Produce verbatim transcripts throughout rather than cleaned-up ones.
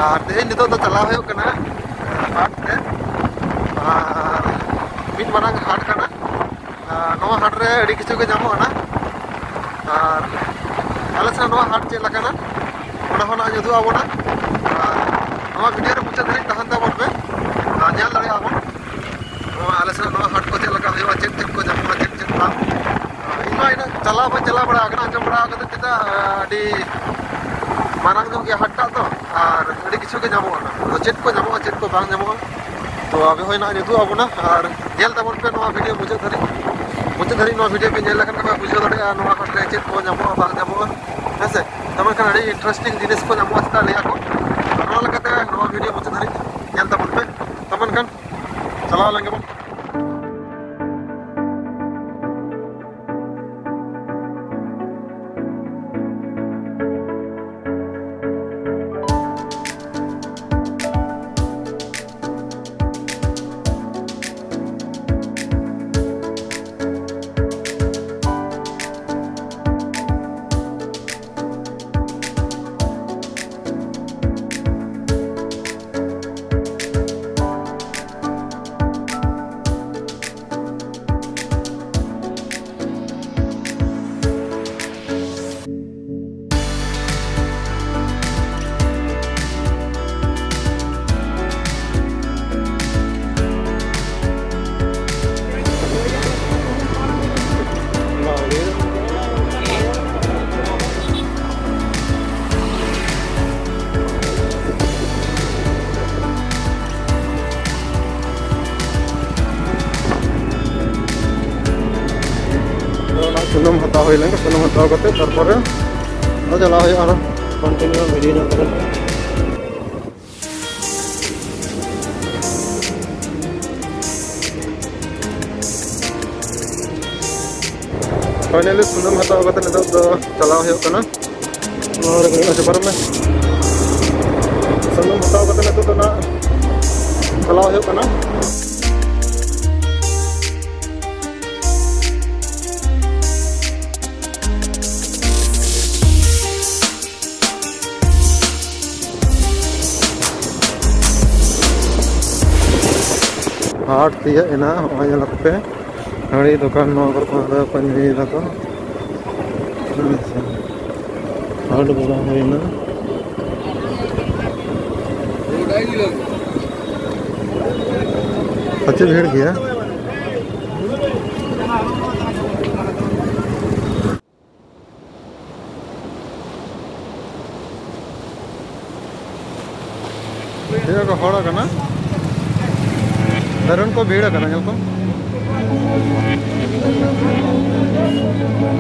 ᱟᱨ ᱛᱮᱦᱮᱧ ᱱᱤᱛᱚᱜ ᱫᱚ ᱪᱟᱞᱟᱣ ᱦᱩᱭᱩᱜ ᱠᱟᱱᱟ ᱦᱟᱴ ᱛᱮ᱾ ᱟᱨ ᱢᱤᱫ ᱢᱟᱨᱟᱝ ᱦᱟᱴ ᱠᱟᱱᱟ᱾ ᱟᱨ ᱱᱚᱣᱟ ᱦᱟᱴ ᱨᱮ ᱟᱹᱰᱤ ᱠᱤᱪᱷᱩ ᱜᱮ ᱧᱟᱢᱚᱜᱼᱟ ᱱᱟᱜ᱾ ᱟᱨ ᱟᱞᱮ ᱥᱮᱫ ᱱᱚᱣᱟ ᱦᱟᱴ ᱪᱮᱫ ᱞᱮᱠᱟᱱᱟ, ᱚᱱᱟ ᱦᱚᱸ ᱱᱟᱜ ᱤᱧ ᱩᱫᱩᱜ ᱟᱵᱚᱱᱟ᱾ ᱟᱨ ᱱᱚᱣᱟ ᱵᱷᱤᱰᱤᱭᱳ ᱨᱮ ᱢᱩᱪᱟᱹᱫ ᱫᱷᱟᱹᱨᱤᱡ ᱛᱟᱦᱮᱱ ᱛᱟᱵᱚᱱ ᱯᱮ, ᱟᱨ ᱧᱮᱞ ᱫᱟᱲᱮᱭᱟᱜᱼᱟ ᱵᱚᱱ ᱱᱚᱣᱟ ᱟᱞᱮ ᱥᱮᱫ ᱱᱚᱣᱟ ᱦᱟᱴ ᱠᱚ ᱪᱮᱫ ᱞᱮᱠᱟ ᱦᱩᱭᱩᱜᱼᱟ, ᱪᱮᱫ ᱪᱮᱫ ᱠᱚ ᱧᱟᱢᱚᱜᱼᱟ, ᱪᱮᱫ ᱪᱮᱫ ᱵᱟᱝ᱾ ᱤᱧ ᱢᱟ ᱤᱱᱟᱹᱜ ᱪᱟᱞᱟᱣ ᱵᱟᱹᱧ ᱪᱟᱞᱟᱣ ᱵᱟᱲᱟ ᱟᱠᱟᱱᱟ, ᱟᱸᱡᱚᱢ ᱵᱟᱲᱟ ᱟᱠᱟᱫᱟ ᱪᱮᱫᱟᱜ ᱟᱹᱰᱤ ᱢᱟᱨᱟᱝ ᱧᱚᱜ ᱜᱮᱭᱟ ᱦᱟᱴ ᱴᱟᱜ ᱫᱚ, ᱟᱨ ᱟᱹᱰᱤ ᱠᱤᱪᱷᱩ ᱜᱮ ᱧᱟᱢᱚᱜᱼᱟ᱾ ᱟᱫᱚ ᱪᱮᱫ ᱠᱚ ᱧᱟᱢᱚᱜᱼᱟ, ᱪᱮᱫ ᱠᱚ ᱵᱟᱝ ᱧᱟᱢᱚᱜᱼᱟ, ᱛᱚ ᱟᱯᱮ ᱦᱚᱸ ᱱᱟᱜ ᱤᱧ ᱩᱫᱩᱜ ᱟᱵᱚᱱᱟ᱾ ᱟᱨ ᱧᱮᱞ ᱛᱟᱵᱚᱱ ᱯᱮ ᱱᱚᱣᱟ ᱵᱷᱤᱰᱤᱭᱳ ᱢᱩᱪᱟᱹᱫ ᱫᱷᱟᱹᱨᱤᱡ᱾ ᱢᱩᱪᱟᱹᱫ ᱫᱷᱟᱹᱨᱤᱡ ᱱᱚᱣᱟ ᱵᱷᱤᱰᱤᱭᱳ ᱯᱮ ᱧᱮᱞ ᱞᱮᱠᱷᱟᱱ ᱜᱮ ᱯᱮ ᱵᱩᱡᱷᱟᱹᱣ ᱫᱟᱲᱮᱭᱟᱜᱼᱟ ᱱᱚᱣᱟ ᱦᱟᱴ ᱨᱮ ᱪᱮᱫ ᱠᱚ ᱧᱟᱢᱚᱜᱼᱟ, ᱵᱟᱝ ᱧᱟᱢᱚᱜᱼᱟ, ᱦᱮᱸ ᱥᱮ᱾ ᱛᱚ ᱢᱮᱱᱠᱷᱟᱱ ᱟᱹᱰᱤ ᱤᱱᱴᱟᱨᱮᱥᱴᱤᱝ ᱡᱤᱱᱤᱥ ᱠᱚ ᱧᱟᱢᱚᱜᱼᱟ ᱪᱮᱫᱟᱜ ᱞᱟᱹᱭᱟ ᱠᱚ᱾ ᱟᱨ ᱚᱱᱟ ᱞᱮᱠᱟᱛᱮ ᱱᱚᱣᱟ ᱵᱷᱤᱰᱤᱭᱳ ᱢᱩᱪᱟᱹᱫ ᱫᱷᱟᱹᱨᱤᱡ ᱧᱮᱞ ᱛᱟᱵᱚᱱ ᱯᱮ᱾ ᱛᱚ ᱢᱮᱱᱠᱷᱟᱱ ᱪᱟᱞᱟᱣ ᱞᱮᱱ ᱜᱮᱵᱚᱱ᱾ ᱚᱱᱟ ᱥᱩᱱᱩᱢ ᱦᱟᱛᱟᱣ ᱦᱩᱭ ᱞᱮᱱ ᱜᱮ, ᱥᱩᱱᱩᱢ ᱦᱟᱛᱟᱣ ᱠᱟᱛᱮ ᱛᱟᱨᱯᱚᱨᱮ ᱟᱫᱚ ᱪᱟᱞᱟᱣ ᱦᱩᱭᱩᱜᱼᱟ ᱟᱨᱚ ᱠᱚᱱᱴᱤᱱᱤᱭᱩ ᱵᱷᱤᱰᱤᱭᱳ ᱧᱮᱞ ᱠᱟᱛᱮ᱾ ᱯᱷᱟᱭᱱᱟᱞᱤ ᱥᱩᱱᱩᱢ ᱦᱟᱛᱟᱣ ᱠᱟᱛᱮ ᱱᱤᱛᱚᱜ ᱫᱚ ᱪᱟᱞᱟᱣ ᱦᱩᱭᱩᱜ ᱠᱟᱱᱟ᱾ ᱱᱚᱣᱟ ᱨᱮ ᱠᱟᱹᱴᱤᱡ ᱚᱪᱚ ᱯᱟᱨᱚᱢ ᱢᱮ᱾ ᱥᱩᱱᱩᱢ ᱦᱟᱛᱟᱣ ᱠᱟᱛᱮ ᱱᱤᱛᱚᱜ ᱫᱚ ᱱᱟᱜ ᱪᱟᱞᱟᱣ ᱦᱩᱭᱩᱜ ᱠᱟᱱᱟ᱾ ᱦᱟᱴ ᱛᱤᱭᱟᱹᱜ ᱮᱱᱟ, ᱱᱚᱜᱼᱚᱭ ᱧᱮᱞ ᱠᱚᱯᱮ᱾ ᱦᱟᱺᱰᱤ ᱫᱚᱠᱟᱱ ᱱᱚᱣᱟ ᱠᱚᱨᱮ ᱠᱚ ᱫᱚ ᱠᱚ ᱧᱩᱭ ᱫᱟᱠᱚ᱾ ᱦᱟᱴ ᱵᱟᱲᱟ ᱦᱩᱭᱱᱟ᱾ ᱟᱪᱪᱷᱟ, ᱵᱷᱤᱲ ᱜᱮᱭᱟ᱾ ᱛᱤᱱᱟᱹᱜ ᱠᱚ ᱦᱚᱲ ᱟᱠᱟᱱᱟ, ᱫᱟᱨᱩᱱ ᱠᱚ ᱵᱷᱤᱲ ᱟᱠᱟᱱᱟ, ᱧᱮᱞ ᱠᱚᱢ᱾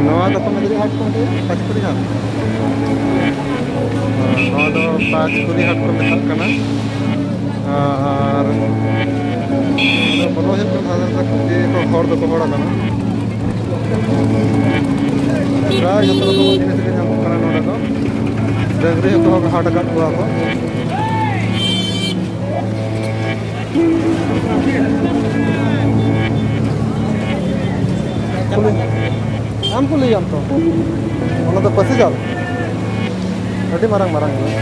ᱱᱚᱣᱟ ᱫᱚᱠᱚ ᱢᱮᱛᱟᱜᱼᱟ ᱦᱟᱴ ᱠᱚ ᱢᱮᱛᱟᱜᱼᱟ, ᱯᱟᱸᱪᱠᱩᱲᱤ ᱦᱟᱴ᱾ ᱱᱚᱣᱟ ᱫᱚ ᱯᱟᱸᱪᱠᱩᱲᱤ ᱦᱟᱴ ᱠᱚ ᱢᱮᱛᱟᱜ ᱠᱟᱱᱟ᱾ ᱟᱨ ᱵᱚᱞᱚ ᱦᱩᱭᱩᱜ ᱠᱟᱱᱟ ᱫᱷᱟᱨᱮ ᱫᱷᱟᱨᱮ ᱠᱚ ᱦᱚᱲ ᱫᱚᱠᱚ ᱦᱚᱲ ᱟᱠᱟᱱᱟ᱾ ᱯᱨᱟᱭ ᱡᱚᱛᱚ ᱨᱚᱠᱚᱢ ᱡᱤᱱᱤᱥ ᱜᱮ ᱧᱟᱢᱚᱜ ᱠᱟᱱᱟ ᱱᱚᱰᱮ ᱫᱚ᱾ ᱰᱟᱹᱝᱨᱤ ᱦᱚᱸᱠᱚ ᱦᱟᱴ ᱟᱠᱟᱫ ᱠᱚᱣᱟ ᱠᱚ᱾ ᱟᱢ ᱠᱚ ᱞᱟᱹᱭᱟᱢ ᱛᱚ, ᱚᱱᱟ ᱫᱚ ᱯᱟᱹᱥᱤ ᱡᱟᱞ, ᱟᱹᱰᱤ ᱢᱟᱨᱟᱝ ᱢᱟᱨᱟᱝ ᱜᱮᱭᱟ᱾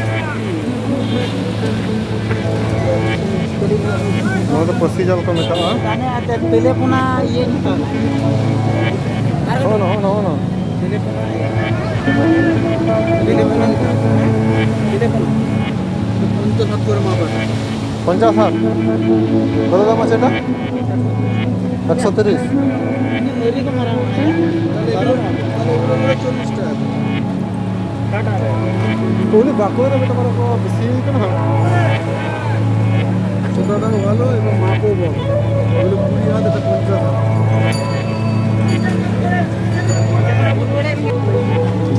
ᱱᱚᱣᱟ ᱫᱚ ᱯᱟᱹᱥᱤ ᱡᱟᱞ ᱠᱚ ᱢᱮᱛᱟᱜᱼᱟ᱾ ᱛᱮᱞᱮᱯᱚᱱᱟ ᱤᱭᱟᱹᱧ ᱦᱟᱛᱟᱣ ᱫᱟ᱾ ᱦᱚᱸ, ᱦᱚᱸ, ᱦᱚᱸ᱾ ᱛᱮᱞᱮᱯᱚᱱᱟ ᱤᱭᱟᱹ᱾ ᱛᱮᱞᱮᱯᱚᱱᱟ ᱤᱭᱟᱹ᱾ ᱛᱮᱞᱮᱯᱚᱱᱟ᱾ ᱯᱚᱧᱪᱟᱥ ᱦᱟᱛ ᱠᱚᱨᱮ ᱢᱟ ᱵᱟᱴᱟ᱾ ᱯᱚᱧᱪᱟᱥ ᱦᱟᱛ? ᱠᱚᱛ ᱫᱟᱢ ᱟᱪᱪᱷᱟ ᱮᱴᱟ? ᱮᱠᱥᱚ ᱛᱤᱨᱤᱥ᱾ ᱛᱟᱦᱞᱮ ᱮᱜᱩᱞᱳ, ᱛᱟᱦᱞᱮ ᱮᱜᱩᱞᱳ ᱢᱟᱱᱮ ᱪᱚᱞᱞᱤᱥ ᱴᱟᱠᱟ᱾ ᱩᱱᱤ ᱵᱟᱸᱠᱩᱲᱟ ᱨᱮ ᱢᱤᱫᱴᱟᱝ ᱵᱟᱨᱭᱟ ᱠᱚ ᱵᱮᱥᱤ ᱠᱟᱱᱟ ᱦᱟᱸᱜ᱾ ছোটটাও ভালো এবং মাপও বড়। ওগুলো কুড়ি হাত, এটা পঞ্চাশ হাত।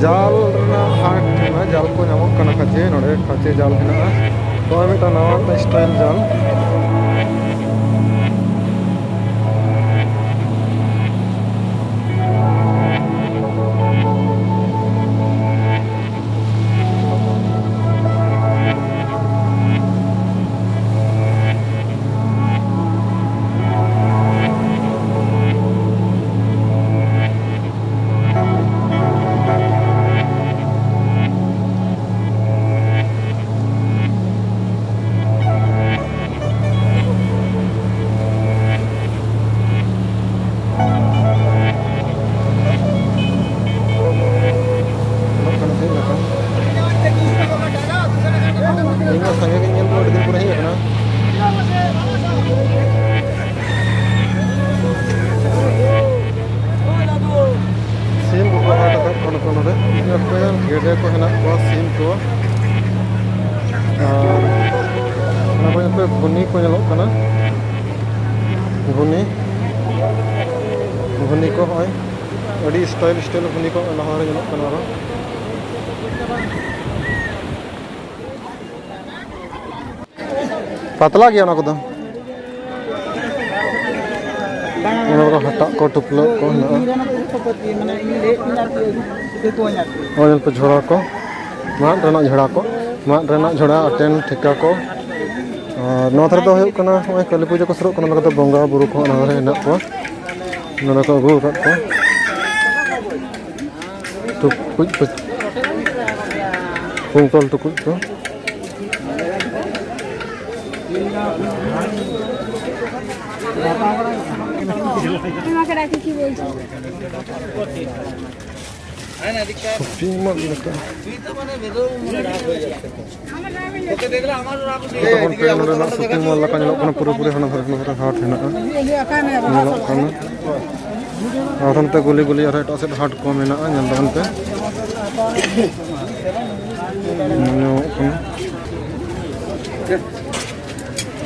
ᱡᱟᱞ ᱨᱮᱱᱟᱜ ᱦᱟᱴ ᱠᱟᱱᱟ, ᱡᱟᱞ ᱠᱚ ᱧᱟᱢᱚᱜ ᱠᱟᱱᱟ ᱠᱷᱟᱪᱮ, ᱱᱚᱰᱮ ᱠᱷᱟᱪᱮ ᱡᱟᱞ ᱦᱮᱱᱟᱜᱼᱟ᱾ ᱱᱚᱜᱼᱚᱭ ᱢᱤᱫᱴᱟᱝ ᱱᱟᱣᱟ ᱢᱤᱫᱴᱟᱝ ᱥᱴᱟᱭᱤᱞ ᱡᱟᱞ᱾ ᱜᱷᱩᱱᱤ ᱠᱚ ᱧᱮᱞᱚᱜ ᱠᱟᱱᱟ, ᱜᱷᱩᱱᱤ, ᱜᱷᱩᱱᱤ ᱠᱚ ᱦᱚᱸᱜᱼᱚᱭ ᱟᱹᱰᱤ style style ᱜᱷᱩᱱᱤ ᱠᱚ ᱱᱚᱜᱼᱚᱭ ᱞᱟᱦᱟ ᱨᱮ ᱧᱮᱞᱚᱜ ᱠᱟᱱᱟ ᱟᱨᱚ᱾ ᱯᱟᱛᱞᱟ ᱜᱮᱭᱟ ᱚᱱᱟ ᱠᱚᱫᱚ᱾ ᱚᱱᱟ ᱠᱚᱫᱚ ᱦᱟᱴᱟᱜ ᱠᱚ, ᱴᱩᱯᱞᱟᱹᱜ ᱠᱚ ᱦᱮᱱᱟᱜᱼᱟ᱾ ᱱᱚᱜᱼᱚᱭ ᱧᱮᱞ ᱯᱮ ᱡᱷᱚᱲᱟ ᱠᱚ, ᱢᱟᱫ ᱨᱮᱱᱟᱜ ᱡᱷᱚᱲᱟ ᱠᱚ, ᱢᱟᱫ ᱨᱮᱱᱟᱜ ᱡᱷᱚᱲᱟ, ᱟᱴᱮᱱ, ᱴᱷᱮᱠᱟ ᱠᱚ᱾ ᱟᱨ ᱱᱚᱣᱟ ᱫᱷᱟᱨᱮ ᱫᱚ ᱦᱩᱭᱩᱜ ᱠᱟᱱᱟ, ᱱᱚᱜᱼᱚᱭ ᱠᱟᱹᱞᱤ ᱯᱩᱡᱟᱹ ᱠᱚ ᱥᱩᱨᱩᱜ ᱠᱟᱱᱟ, ᱚᱱᱟ ᱠᱚᱫᱚ ᱵᱚᱸᱜᱟ ᱵᱩᱨᱩ ᱠᱚ ᱚᱱᱟ ᱫᱷᱟᱨᱮ ᱦᱮᱱᱟᱜ ᱠᱚᱣᱟ᱾ ᱱᱚᱰᱮ ᱠᱚ ᱟᱹᱜᱩ ᱟᱠᱟᱫ ᱠᱚᱣᱟ᱾ ᱴᱩᱠᱩᱡ ᱠᱚ, ᱠᱩᱝᱠᱟᱹᱞ ᱴᱩᱠᱩᱡ ᱠᱚ᱾ তোমাকে ডাকি কি বলছো? Shopping mall ᱞᱮᱠᱟ। ᱡᱚᱛᱚ ᱠᱷᱚᱱ ᱯᱮ ᱱᱚᱰᱮᱱᱟᱜ shopping mall ᱞᱮᱠᱟ ᱧᱮᱞᱚᱜ ᱠᱟᱱᱟ, ᱯᱩᱨᱟᱹᱯᱩᱨᱤ ᱦᱟᱱᱟ ᱫᱷᱟᱨᱮ, ᱱᱚᱣᱟ ᱫᱷᱟᱨᱮ ᱦᱟᱴ ᱦᱮᱱᱟᱜᱼᱟ, ᱧᱮᱞᱚᱜ ᱠᱟᱱᱟ᱾ ᱟᱨ ᱦᱟᱱᱛᱮ ᱜᱩᱞᱤ ᱜᱩᱞᱤ ᱟᱨᱦᱚᱸ ᱮᱴᱟᱜ ᱥᱮᱫ ᱦᱟᱴ ᱠᱚ ᱢᱮᱱᱟᱜᱼᱟ, ᱧᱮᱞ ᱛᱟᱵᱚᱱ ᱯᱮ᱾ ᱧᱮᱞ ᱧᱟᱢᱚᱜ ᱠᱟᱱᱟ᱾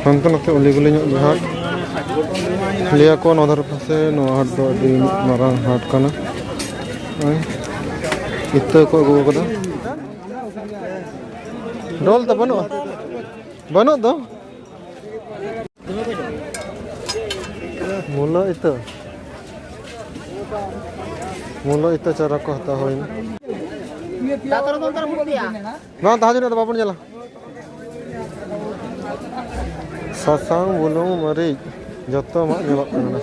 ᱦᱟᱱᱛᱮ ᱱᱟᱛᱮ ᱩᱞᱤ ᱜᱩᱞᱤ ᱧᱚᱜ ᱜᱮ ᱦᱟᱴ᱾ ᱞᱟᱹᱭᱟ ᱠᱚ ᱱᱚᱣᱟ ᱫᱷᱟᱨᱮ ᱯᱟᱥᱮ ᱱᱚᱣᱟ ᱦᱟᱴ ᱫᱚ ᱟᱹᱰᱤ ᱢᱟᱨᱟᱝ ᱦᱟᱴ ᱠᱟᱱᱟ᱾ ᱱᱚᱜᱼᱚᱭ ᱤᱛᱟᱹ ᱠᱚ ᱟᱹᱜᱩ ᱟᱠᱟᱫᱟ᱾ ᱰᱚᱞ ᱫᱚ ᱵᱟᱹᱱᱩᱜᱼᱟ? ᱵᱟᱹᱱᱩᱜ ᱫᱚ? ᱢᱩᱞᱟᱹ ᱤᱛᱟᱹ, ᱢᱩᱞᱟᱹ ᱤᱛᱟᱹ ᱪᱟᱨᱟ ᱠᱚ ᱦᱟᱛᱟᱣ ᱦᱩᱭᱱᱟ᱾ ᱵᱟᱝ, ᱛᱟᱦᱟ ᱡᱟᱹᱱᱤᱡ ᱫᱚ ᱵᱟᱵᱚᱱ ᱧᱮᱞᱟ᱾ ᱥᱟᱥᱟᱝ, ᱵᱩᱞᱩᱝ, ᱢᱟᱹᱨᱤᱪ, ᱡᱚᱛᱚ ᱢᱟᱜ ᱧᱮᱞᱚᱜ ᱠᱟᱱᱟ᱾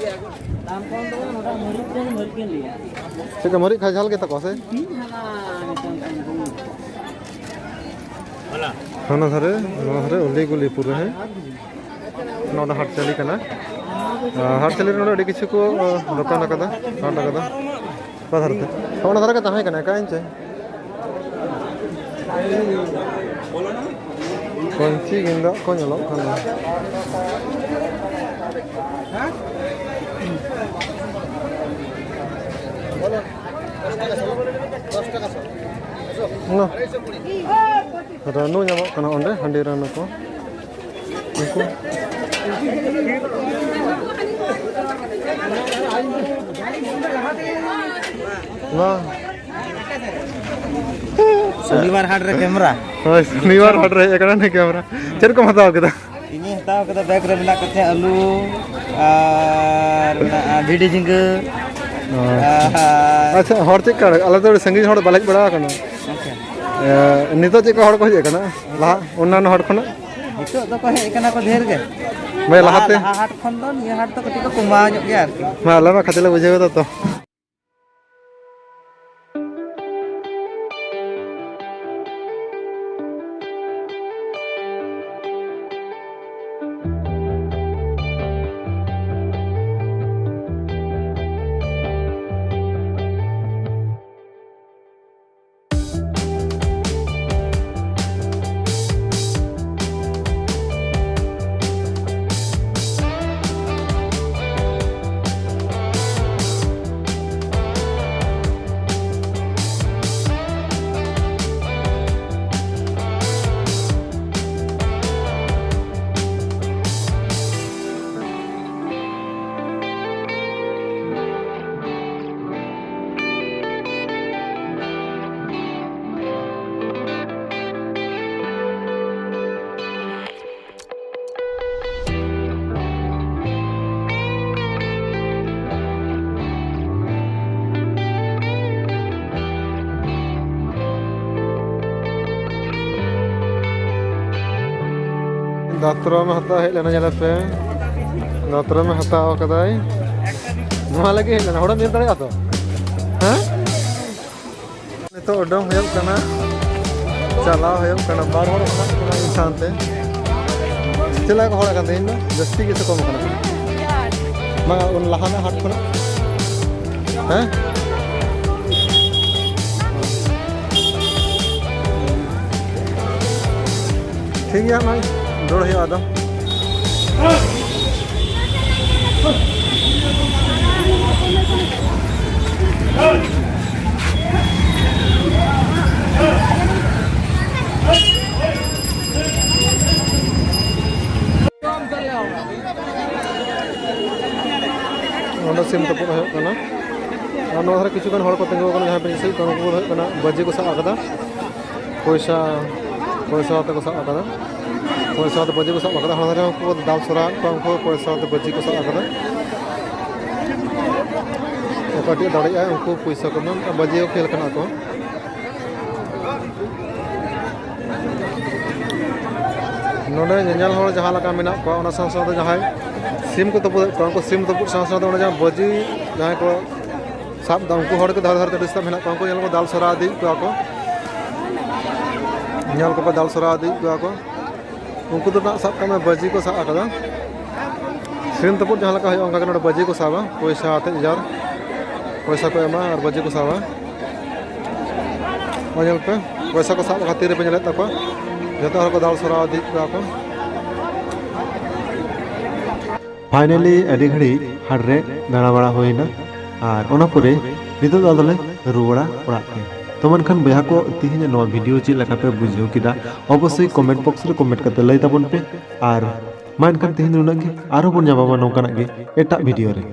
ᱪᱮᱫ ᱞᱮᱠᱟ, ᱢᱟᱹᱨᱤᱪ ᱠᱷᱟᱡ ᱡᱷᱟᱞ ᱜᱮ ᱛᱟᱠᱚᱣᱟ ᱥᱮ? ᱦᱟᱱᱟ ᱫᱷᱟᱨᱮ, ᱱᱚᱣᱟ ᱫᱷᱟᱨᱮ ᱩᱞᱤ ᱜᱩᱞᱤ ᱯᱩᱨᱟᱹ, ᱦᱮᱸ᱾ ᱱᱚᱣᱟ ᱫᱚ ᱦᱟᱴ ᱪᱟᱹᱞᱤ ᱠᱟᱱᱟ᱾ ᱟᱨ ᱦᱟᱴ ᱪᱟᱹᱞᱤ ᱨᱮ ᱱᱚᱰᱮ ᱟᱹᱰᱤ ᱠᱤᱪᱷᱩ ᱠᱚ, ᱟᱸ, ᱫᱚᱠᱟᱱ ᱟᱠᱟᱫᱟ, ᱦᱟᱴ ᱟᱠᱟᱫᱟ᱾ ᱚᱠᱟ ᱫᱷᱟᱨᱮ ᱛᱮ? ᱚᱱᱟ ᱫᱷᱟᱨᱮ ᱜᱮ ᱛᱟᱦᱮᱸ ᱠᱟᱱᱟ, ᱚᱠᱟᱭᱮᱱ ᱪᱚᱭ? ᱯᱟᱹᱧᱪᱤ ᱜᱮᱸᱫᱟᱜ ᱠᱚ ᱧᱮᱞᱚᱜ ᱠᱟᱱᱟ᱾ ᱱᱚ᱾ ᱨᱟᱹᱱᱩ ᱧᱟᱢᱚᱜ ᱠᱟᱱᱟ ᱚᱸᱰᱮ, ᱦᱟᱺᱰᱤ ᱨᱟᱹᱱᱩ ᱠᱚ᱾ ᱵᱟᱝ᱾ ᱥᱚᱱᱤᱵᱟᱨ ᱦᱟᱴ ᱨᱮ ᱠᱮᱢᱨᱟ᱾ ᱦᱳᱭ, ᱥᱚᱱᱤᱵᱟᱨ ᱦᱟᱴ ᱨᱮ ᱦᱮᱡ ᱟᱠᱟᱱᱟ ᱱᱤᱭᱟᱹ ᱠᱮᱢᱨᱟ᱾ ᱪᱮᱫ ᱠᱚᱢ ᱦᱟᱛᱟᱣ ᱠᱮᱫᱟ? ᱤᱧᱤᱧ ᱦᱟᱛᱟᱣ ᱠᱮᱫᱟ, ᱵᱮᱜᱽ ᱨᱮ ᱢᱮᱱᱟᱜ ᱠᱟᱛᱮ ᱟᱹᱞᱩ ᱟᱨ ᱢᱮᱱᱟᱜᱼᱟ ᱵᱷᱤᱰᱤ ᱡᱷᱤᱸᱜᱟᱹ᱾ ᱟᱪᱪᱷᱟ᱾ ᱟᱨ ᱟᱪᱪᱷᱟ, ᱦᱚᱲ ᱪᱮᱫ ᱞᱮᱠᱟ? ᱟᱞᱮ ᱫᱚ ᱟᱹᱰᱤ ᱥᱟᱺᱜᱤᱧ ᱦᱚᱲ ᱵᱟᱞᱮ ᱦᱮᱡ ᱵᱟᱲᱟ ᱟᱠᱟᱱᱟ᱾ ᱟᱪᱪᱷᱟ᱾ ᱮ, ᱱᱤᱛᱚᱜ ᱪᱮᱫ ᱞᱮᱠᱟ ᱦᱚᱲ ᱠᱚ ᱦᱮᱡ ᱟᱠᱟᱱᱟ? ᱞᱟᱦᱟ ᱚᱱᱱᱟᱱᱚ ᱦᱚᱲ ᱠᱷᱚᱱᱟᱜ? ᱱᱤᱛᱚᱜ ᱫᱚᱠᱚ ᱦᱮᱡ ᱟᱠᱟᱱᱟ ᱠᱚ ᱰᱷᱮᱨ ᱜᱮ᱾ ᱵᱷᱟᱭ, ᱞᱟᱦᱟ, ᱞᱟᱦᱟᱛᱮ? ᱞᱟᱦᱟ ᱦᱟᱴ ᱠᱷᱚᱱ ᱫᱚ ᱱᱤᱭᱟᱹ ᱦᱟᱴ ᱫᱚ ᱠᱟᱹᱴᱤᱡ ᱠᱚ ᱠᱚᱢᱟᱣ ᱧᱚᱜ ᱜᱮᱭᱟ ᱟᱨᱠᱤ᱾ ᱢᱟ, ᱟᱞᱮ ᱢᱟ ᱠᱷᱟᱹᱛᱤᱨ ᱞᱮ ᱵᱩᱡᱷᱟᱹᱣ ᱮᱫᱟ ᱛᱚ᱾ ᱫᱟᱛᱨᱚᱢ ᱦᱟᱛᱟᱣ ᱦᱮᱡ ᱞᱮᱱᱟ, ᱧᱮᱞ ᱯᱮ, ᱫᱟᱛᱨᱚᱢ ᱦᱟᱛᱟᱣ ᱠᱟᱫᱟᱭ᱾ ᱱᱚᱣᱟ ᱞᱟᱹᱜᱤᱫ ᱦᱮᱡ ᱞᱮᱱᱟ, ᱦᱚᱲᱮᱢ ᱧᱮᱞ ᱫᱟᱲᱮᱭᱟᱜᱼᱟ ᱛᱚ? ᱦᱮᱸ? ᱱᱤᱛᱚᱜ ᱩᱰᱩᱝ ᱦᱩᱭᱩᱜ ᱠᱟᱱᱟ, ᱪᱟᱞᱟᱣ ᱦᱩᱭᱩᱜ ᱠᱟᱱᱟ, ᱵᱟᱨ ᱦᱚᱲ ᱢᱮᱱᱟᱜ ᱠᱤᱱᱟ ᱤᱧ ᱥᱟᱶᱛᱮ᱾ ᱪᱮᱫ ᱞᱮᱠᱟ ᱠᱚ ᱦᱚᱲ ᱟᱠᱟᱱ ᱛᱮᱦᱮᱧ ᱫᱚ? ᱡᱟᱹᱥᱛᱤ ᱜᱮ ᱥᱮ ᱠᱚᱢ ᱟᱠᱟᱱᱟ? ᱵᱟᱝᱟ, ᱩᱱ ᱞᱟᱦᱟᱱᱟᱜ ᱦᱟᱴ ᱠᱷᱚᱱᱟᱜ᱾ ᱦᱮᱸ? ᱴᱷᱤᱠ ᱜᱮᱭᱟ, ᱱᱚᱜᱼᱚᱭ ᱨᱩᱣᱟᱹᱲ ᱦᱩᱭᱩᱜᱼᱟ ᱟᱫᱚ᱾ ᱥᱤᱢ ᱛᱩᱯᱩᱫ ᱦᱩᱭᱩᱜ ᱠᱟᱱᱟ᱾ ᱟᱨ ᱱᱚᱣᱟ ᱫᱷᱟᱨᱮ ᱠᱤᱪᱷᱩ ᱜᱟᱱ ᱦᱚᱲ ᱠᱚ ᱛᱤᱸᱜᱩ ᱟᱠᱟᱱᱟ, ᱡᱟᱦᱟᱸᱭ ᱯᱮ ᱫᱤᱥᱟᱹᱭᱮᱫ ᱠᱚᱣᱟ, ᱩᱱᱠᱩ ᱫᱚ ᱦᱩᱭᱩᱜ ᱠᱟᱱᱟ ᱵᱟᱹᱡᱤ ᱠᱚ ᱥᱟᱵ ᱟᱠᱟᱫᱟ, ᱯᱚᱭᱥᱟ, ᱯᱚᱭᱥᱟ ᱟᱛᱮ ᱠᱚ ᱥᱟᱵ ᱟᱠᱟᱫᱟ, ᱯᱚᱭᱥᱟ ᱟᱛᱮ ᱵᱟᱹᱡᱤ ᱠᱚ ᱥᱟᱵ ᱟᱠᱟᱫᱟ᱾ ᱦᱟᱱᱟ ᱫᱷᱟᱨᱮ ᱦᱚᱸ ᱩᱱᱠᱩ ᱫᱟᱞ ᱥᱚᱨᱟ ᱟᱠᱟᱫ ᱠᱚᱣᱟ, ᱩᱱᱠᱩ ᱯᱚᱭᱥᱟ ᱟᱛᱮ ᱵᱟᱹᱡᱤ ᱠᱚ ᱥᱟᱵ ᱟᱠᱟᱫᱟ᱾ ᱚᱠᱚᱭ ᱴᱷᱮᱱ ᱫᱟᱲᱮᱭᱟᱜᱼᱟᱭ, ᱩᱱᱠᱩ ᱯᱚᱭᱥᱟ ᱠᱚ ᱮᱢᱟ, ᱵᱟᱹᱡᱤ ᱠᱚ ᱠᱷᱮᱞ ᱠᱟᱱᱟ ᱠᱚ᱾ ᱱᱚᱰᱮ ᱧᱮᱧᱮᱞ ᱦᱚᱲ ᱡᱟᱦᱟᱸ ᱞᱮᱠᱟ ᱢᱮᱱᱟᱜ ᱠᱚᱣᱟ, ᱚᱱᱟ ᱥᱟᱶ ᱥᱟᱶᱛᱮ ᱡᱟᱦᱟᱸᱭ ᱥᱤᱢ ᱠᱚ ᱛᱩᱯᱩᱫᱮᱫ ᱠᱚᱣᱟ, ᱩᱱᱠᱩ ᱥᱤᱢ ᱛᱩᱯᱩᱫ ᱥᱟᱶ ᱥᱟᱶᱛᱮ ᱚᱸᱰᱮ ᱡᱟᱦᱟᱸ ᱵᱟᱹᱡᱤ ᱡᱟᱦᱟᱸᱭ ᱠᱚ ᱥᱟᱵ ᱮᱫᱟ, ᱩᱱᱠᱩ ᱦᱚᱲ ᱜᱮ ᱫᱷᱟᱨᱮ ᱫᱷᱟᱨᱮ ᱛᱮ ᱰᱤᱥᱴᱟᱵ ᱢᱮᱱᱟᱜ ᱠᱚᱣᱟ᱾ ᱩᱱᱠᱩ ᱧᱮᱞ ᱠᱚ ᱫᱟᱞ ᱥᱚᱨᱟ ᱤᱫᱤᱭᱮᱫ ᱠᱚᱣᱟ ᱠᱚ, ᱧᱮᱞ ᱠᱚᱯᱮ ᱫᱟᱞ ᱥᱚᱨᱟ ᱤᱫᱤᱭᱮᱫ ᱠᱚᱣᱟ ᱠᱚ᱾ ᱩᱱᱠᱩ ᱫᱚ ᱱᱟᱜ ᱥᱟᱵ ᱠᱟᱜ ᱢᱮ ᱵᱟᱹᱡᱤ ᱠᱚ ᱥᱟᱵ ᱟᱠᱟᱫᱟ᱾ ᱥᱤᱢ ᱛᱩᱯᱩᱫ ᱡᱟᱦᱟᱸ ᱞᱮᱠᱟ ᱦᱩᱭᱩᱜᱼᱟ, ᱚᱱᱠᱟ ᱜᱮ ᱱᱚᱰᱮ ᱵᱟᱹᱡᱤ ᱠᱚ ᱥᱟᱵᱟ, ᱯᱚᱭᱥᱟ ᱟᱛᱮᱫ ᱡᱟᱨ ᱯᱚᱭᱥᱟ ᱠᱚ ᱮᱢᱟ ᱟᱨ ᱵᱟᱹᱡᱤ ᱠᱚ ᱥᱟᱵᱟ᱾ ᱱᱚᱣᱟ ᱧᱮᱞ ᱯᱮ, ᱯᱚᱭᱥᱟ ᱠᱚ ᱥᱟᱵ ᱠᱷᱟᱹᱛᱤᱨ ᱨᱮᱯᱮ ᱧᱮᱞᱮᱫ ᱛᱟᱠᱚᱣᱟ, ᱡᱚᱛᱚ ᱦᱚᱲ ᱠᱚ ᱫᱟᱞ ᱥᱚᱨᱟᱣ ᱤᱫᱤᱭᱮᱫ ᱠᱚᱣᱟ ᱠᱚ᱾ ᱯᱷᱟᱭᱱᱟᱞᱤ ᱟᱹᱰᱤ ᱜᱷᱟᱹᱲᱤᱡ ᱦᱟᱴ ᱨᱮ ᱫᱟᱬᱟ ᱵᱟᱲᱟ ᱦᱩᱭᱱᱟ, ᱟᱨ ᱚᱱᱟ ᱯᱚᱨᱮ ᱱᱤᱛᱚᱜ ᱫᱚ ᱟᱫᱚᱞᱮ ᱨᱩᱣᱟᱹᱲᱟ ᱚᱲᱟᱜ ᱛᱮ᱾ ᱛᱚ ᱢᱮᱱᱠᱷᱟᱱ ᱵᱚᱭᱦᱟ ᱠᱚ, ᱛᱮᱦᱮᱧᱟᱜ ᱱᱚᱣᱟ ᱵᱷᱤᱰᱤᱭᱳ ᱪᱮᱫ ᱞᱮᱠᱟ ᱯᱮ ᱵᱩᱡᱷᱟᱹᱣ ᱠᱮᱫᱟ? ᱚᱵᱚᱥᱥᱳᱭ ᱠᱚᱢᱮᱱᱴ ᱵᱚᱠᱥ ᱨᱮ ᱠᱚᱢᱮᱱᱴ ᱠᱟᱛᱮ ᱞᱟᱹᱭ ᱛᱟᱵᱚᱱ ᱯᱮ᱾ ᱟᱨ ᱢᱟ ᱮᱱᱠᱷᱟᱱ ᱛᱮᱦᱮᱧ ᱫᱚ ᱱᱩᱱᱟᱹᱜ ᱜᱮ, ᱟᱨᱦᱚᱸ ᱵᱚᱱ ᱧᱟᱯᱟᱢᱟ ᱱᱚᱝᱠᱟᱱᱟᱜ ᱜᱮ ᱮᱴᱟᱜ ᱵᱷᱤᱰᱤᱭᱳ ᱨᱮ᱾